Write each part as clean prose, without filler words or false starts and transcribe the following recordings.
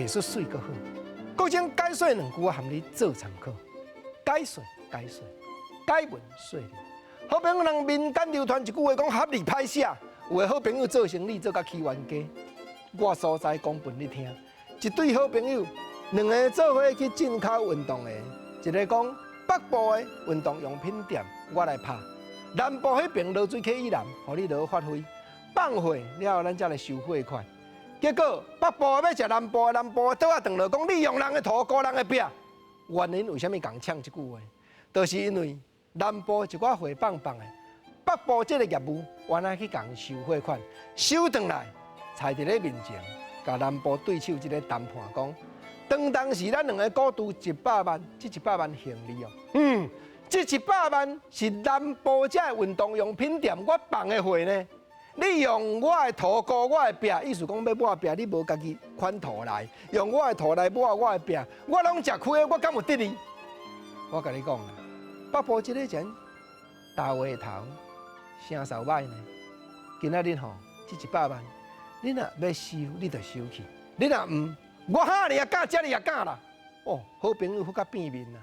藝術媠閣好。國政解說兩句，我含你做參考。解說解說，解文說理。好朋友人民間流傳一句話講合理歹寫，有的好朋友做生理做甲起冤家。我所在講予你聽，一對好朋友，兩个做伙去進口運動的，一个講北部的運動用品店，我來拍；南部彼爿濁水溪以南，予你落發揮。放貨了後，咱才來收貨款。結果北部的欲食南部的，南部的倒仔轉來講，你用人的塗糊人的壁。原因為啥物共嗆這句話？就是因為南部一寡貨放放的，北部這个業務原來去共收貨款，收轉來，踩佇咧面前，共南部對手這个談判講，當當時咱兩个股賭一百萬，這一百萬還你哦。嗯，這一百萬是南部這个運動用品店我放的貨呢。你用我的塗糊我的壁，意思講欲抹壁，你無家己款塗來，用我的塗來抹我的壁，我攏食虧的，我敢有得利？我共你講啦，北部這个錢大話頭聲數歹呢。今仔日吼，這一百萬，你若欲收，你就收去；你若毋，我哈爾也敢，這爾也敢啦。哦，好朋友閣較變面啦，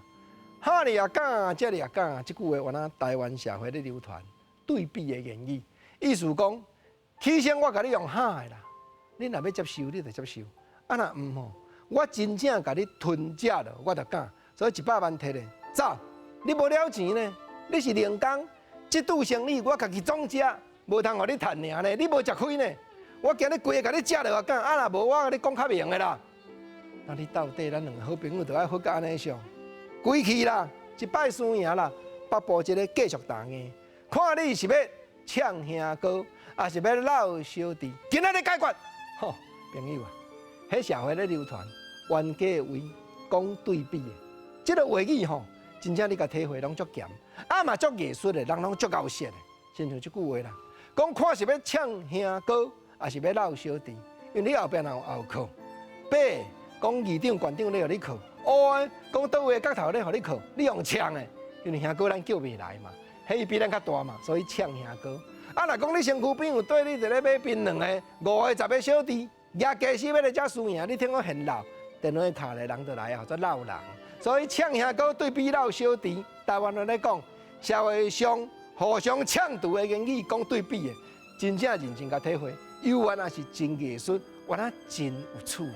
哈爾也敢，這爾也敢，這句話原來台灣社會咧流傳對比的言語。意思講，起先我共你用喊的啦，你若欲接受，你就接受；啊若毋吼，我真正共你吞食了，我就敢。所以一百萬提咧走，你無了錢呢？你是零工，這拄生意我家己總食，無通予你趁爾呢，你無食虧呢。我今日規个共你食落我敢，啊若無我共你講較明的啦。那你到底咱兩个好朋友就愛好甲按呢上，歸去啦，一擺輸贏啦，北部這个繼續打硬，看你是欲嗆兄哥，抑是欲落小弟，今仔日解決。吼，朋友啊，彼社會咧流傳冤家的話講對比的，這个話語吼，真正你共體會攏足鹹，啊嘛足藝術的，人攏足𠢕舌的，親像這句話啦，講看是欲嗆兄哥，抑是欲落小弟，因為你後壁若有後靠，白講議長、縣長咧予你靠，烏的講佗位角頭咧予你靠，你用嗆的，因為兄哥咱叫袂來嘛。彼比咱較大嘛，所以嗆兄哥。啊，若講你身軀邊有綴你佇咧買檳榔的五个十个小弟，舉家私欲來遮輸贏，你聽講現鬧，電話敲來人就來啊，做鬧人。所以嗆兄哥對比鬧小弟，台灣人咧講，社會上互相嗆杜的言語講對比的，真正認真共體會，猶原也是真藝術，原來真有趣味。